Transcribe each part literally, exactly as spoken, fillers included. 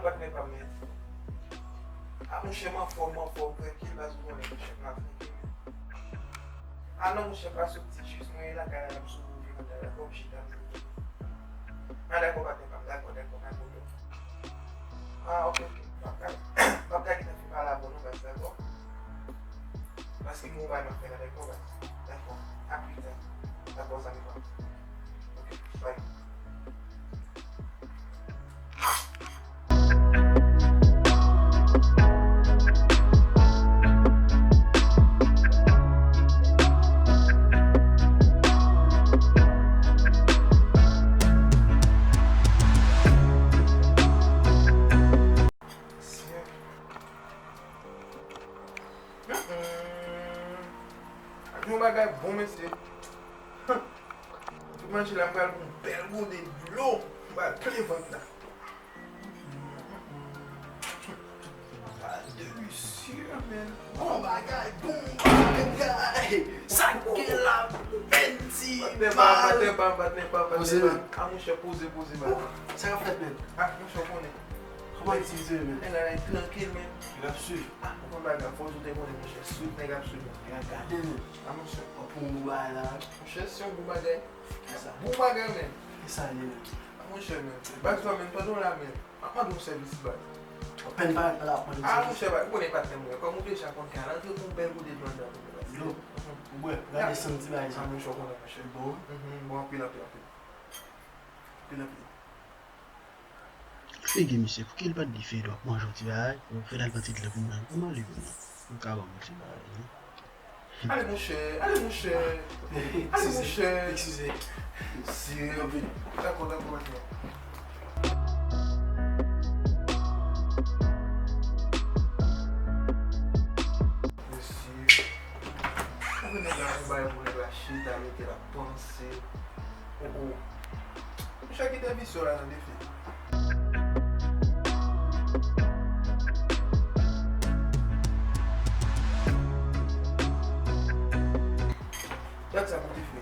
Patnè pa m, men. A, monchè, m anfòm, m anfòm, trankil, baz, ou konnen, monchè, m la trankil, men. A non, monchè, pa soti, jis mwen lakay la, m sou vye vanda, dakò, m chita, m sou vye. A, dakò, patnè pa m, dakò, dakò, dakò, dakò. A, ok, ok, m ap ka, m ap ka gentan fin pale avè w, non, baz, dakò? Paske m gon bagay m ap fè la, dakò, baz? Dakò, a pita, dakò, zanmi pa m. Ok, bye. Yon bagay bon, mesye. Tout manje la, m pral pran yon bèl gode dlo. M pral plen vant la. Ah, delicieux, man. Bon bagay, bon bagay. Sa k gen la, Bendy, patnè pa m, patnè pa m, patnè pa m. A, monchè, poze, poze, man. Sa k ap fèt, man? Ah, monchè, w konnen. Kòman aktivite yo, man? Nèg la trankil, man. Nèg ap swiv. Ah, ou konn bagay, fò w te konnen, monchè. Swiv nèg ap swiv, man. Nèg ap gade, man. Ah, monchè. W ap pran yon bon bagay la. Monchè, se yon bon bagay. Kisa? Bon bagay, man. Kisa li ye, man? Ah, monchè, man. Baz la, man, pandan w la, man. M ap mande w sèvis, baz. Ou pèn pa la, mande m sèvis. Ah, monchè, baz, ou konnen patnè m, wi. Kòm ou deja konn kay la, antre pran yon bèl gode dlo anndan pou mwen, baz. Dlo? Mhm. Ou bwè, gade san ti bagay sa. Ah, monchè, w konnen, monchè. Bon? Mhm, bon, anpil, anpil, anpil. Anpil, anpil. Figi misye, pouki l pa t di Fed w ap manje yon ti bagay? Ou fè l al pran ti dlo pou mwen. Kòman li menm? Ou ka ban m yon ti bagay, wi. Ale, monchè, ale, monchè. Ale, monchè. Eskize, eskize. Mesye, dakò, dakò, dakò. Mesye. Ou konnen nèg la, yon bagay pou nèg la chita, mete l ap panse. Oh, oh. Monchè, kite visye w la nan defi. Gad sa pou defi.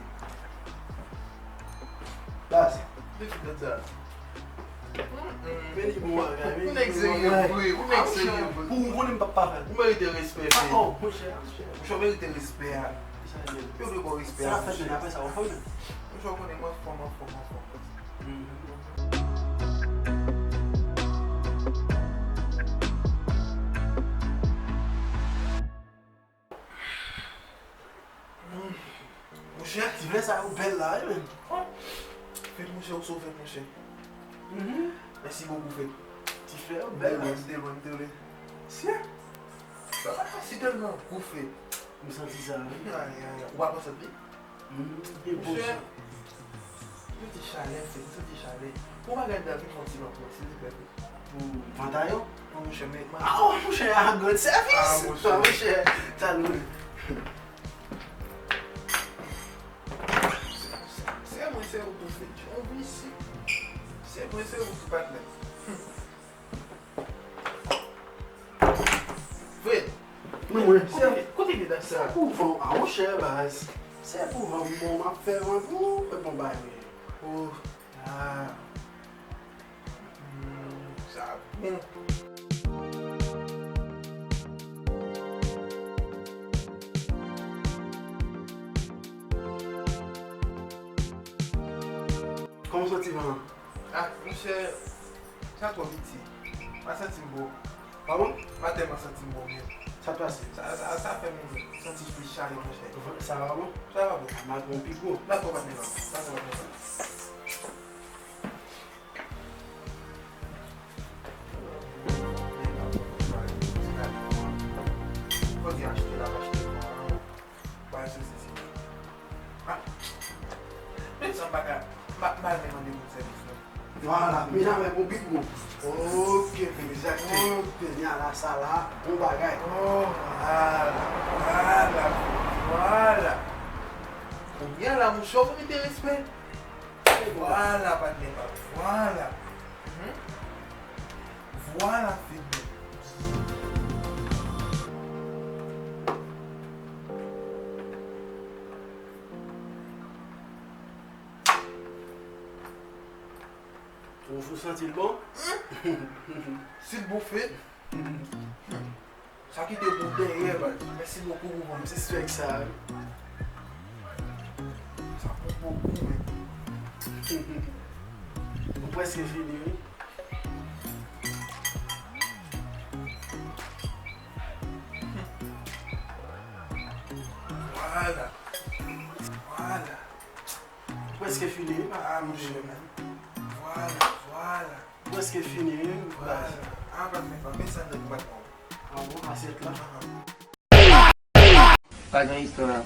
Baz. Defi gad sa. Mm, mm. Men li bon bagay, men li bon bagay. Ou nèg serye vre, ou nèg serye vre. Ou konnen m p ap pa fè l. Ou merite respè, frè. Oh, monchè, monchè. Monchè, ou merite respè a. Yo dwe ba w respè a, monchè. Sa fèt, men apre sa, w fè, men. Monchè, w konnen m anfòm, anfòm, anfòm. Monchè, ti flè sa yo bèl la, wi, men. Fed, monchè, ou sove, monchè. Mhm. Mèsi bokou, Fed. Ti flè yo bèl, men. M te lwen, m te lwen. Sye. Sa pa fasil tèlman gou, Fed. M santi sa, wi. Ay, ay, ay. Ou pa konn santi? Mm, e bon, monchè, m santi chalè, Fed, m santi chalè. Pou bagay la vin fè yon ti lòt, silvouplè, Fed. Pou vant yo? Non, monchè, men, ah, oh, monchè, a, grann sèvis. Ah, monchè. Ah, monchè, sa nou. Se mwen, se ou tou, Fed. On visi. Se mwen, se ou tou, patnè. Fred. Mwen, mwen. Kote, kote medam sa? Se pou van, a, monchè, baz. Se pou van, bon, m ap fè van pou ou, e bon, bay, wi. Oh, ah. Hmm, sa bon. Kòman w santi van an? Ah, monchè, sa twò piti. M pa santi m bon. Pa bon? M pa tèlman santi m bon menm. Sa k pase? Sa, sa, sa fè m santi plis chalè, monchè. Sa va bon? Sa va bon. M a pran pi gwo. Dakò, patnè pa m. Dakò, patnè pa m. Fò di achte la, achte la. Ba se se se. Ah. Men sa m pa ka, m pa, m pa renmen mande moun sèvis non. Vwala, men avèk yon big mot. Ok, egzakte. Ok. Kounye a la sa la, bon bagay. Oh, vwala, vwala, vwala. Kounye a la, monchè, ou merite respè. Vwala, patnè pa m. Vwala. Mhm. Vwala, fidèl. Ou Ou santi l bon? Si l boufe. Sa kite gou dèyè, baz. Mèsi bokou pou ban m ti swag sa, wi. Sa bon bokou, men. Ou prèske fini, wi. Vwala. Vwala. Ou prèske fini, wi, papa. Ah, monchè, men. Vwala, vwala. Ou prèske fini, wi, baz. Vwala. Ah, pa t met, pa met sa nan kòmantè. Ah bon, asyèt la? Ah. Pa gen istwa.